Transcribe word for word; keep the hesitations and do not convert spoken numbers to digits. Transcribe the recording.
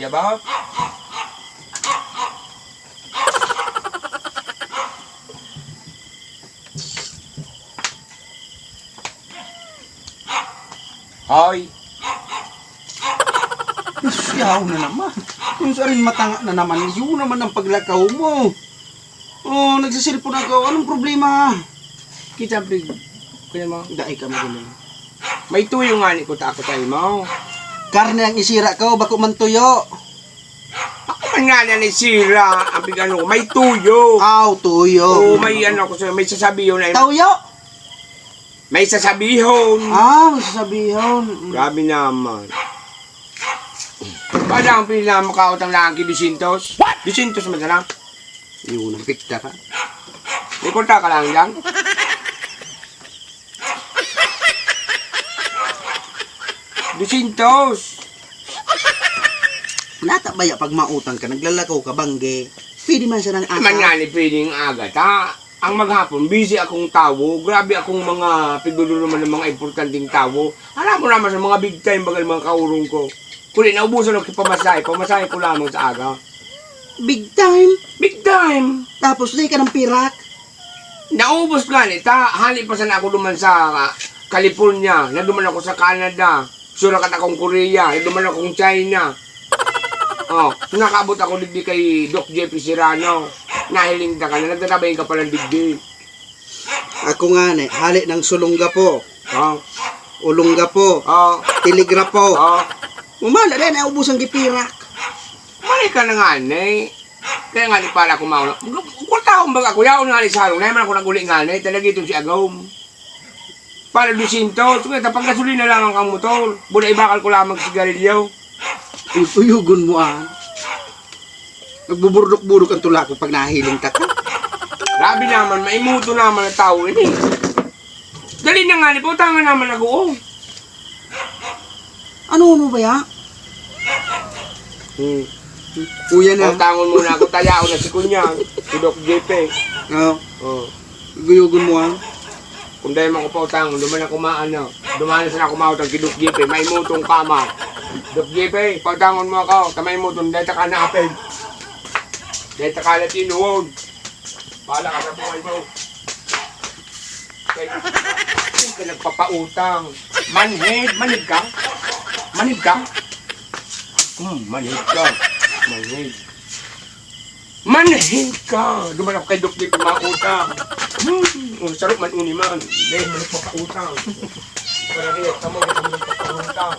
Yabaw? Hoy! Siyaw na naman. Kung saan matanga na naman, yun naman ang paglakaw mo. Oh, nagsiselpon ako. Anong problema? Kita, pre. Kuya mo. Dai ka magaling. May tuyo nga ni kuta ako tayo mo. Karne ang isira ko, bako man tuyo. Ako man nga na ni sira, ang pigano ko, may tuyo. Aw, tuyo. Oo, may ano ko sa'yo, may sasabiyon na. Tuyo? May sasabihon. Ah, may sasabihon. Mm. Grabe naman. Paano ang pila makautang lang ki dosyentos? What? Dosyentos man sana. Yun, ang pikta ka. May kwarta ka lang dyan? Dosyentos. Nata baya pag mautang ka, naglalakaw ka, bangge. Pwede man siya ng Man asa. Nga ni pwedeng aga ta. Ang maghapon, busy akong tawo. Grabe akong mga pigduduruman ng mga importanteng tawo. Alam mo naman sa mga big time, bagal mga kaurong ko. Kuli, naubusan ako pamasahe. Pamasahe ko lamang sa aga. Big time? Big time! Tapos, di ka ng pirak? Naubos nga ni ta. Hali pa sana ako duman sa, ah, California. Naduman ako sa Canada. Surakat akong Korea. Naduman akong China. Oh, nakaabot ako digdi kay Doc Jeffrey Serrano. Nahiling ta ka na. Nagtatabay ka pala digdi. Ako nga ni, hali ng Sulungga po. Oh. Ulungga po. Oh. Telegrapo. Oh. Umala na, naubos ang gipirak. Mali ka na nga ni. Kaya nga di pala ako mauna. Kung taon baga ako, yaon nga ni sa harong, naman ako nag-uli nga ni, talaga itong si Agom. Para dosyentos, kaya tapag gasolina lang ang motor. Buda ibakal ko lamang sigarilyo. Uy, uyugon mo, ah. Nagbuburdok-burok ang tula ko pag nahiling ta ka. Grabe naman, maimuto naman ang tao ini. Dali na nga, ni pautangan naman ako, oh. Ano mo ba ya? Hmm. Kuya na. Pautangon muna ako, tayaon na si Kunyang, si Doc J P. Oo. Oh. Guyugon mo, ah. Kung dahil mo ako pautangon, duman ako maano. Duman na sana ako mautang kay Doc J P, maimutong ka, ma. Doc J P, pautangon mo ako, ta maimutong, dahil ta ka na apel. Dahil ta ka na tinuod. Bahala ka sa buhay mo. Kay, hindi ka nagpapautang. Manhid, manhid ka? Manhid ka? Hmm, manhid ka. Manhid. Manhid ka! Duman ako kay Doc Nick, mga utang. Hmm, ang sarap man uni man. Dahil man nagpapautang. Para rin, tamo, tamo nagpapautang.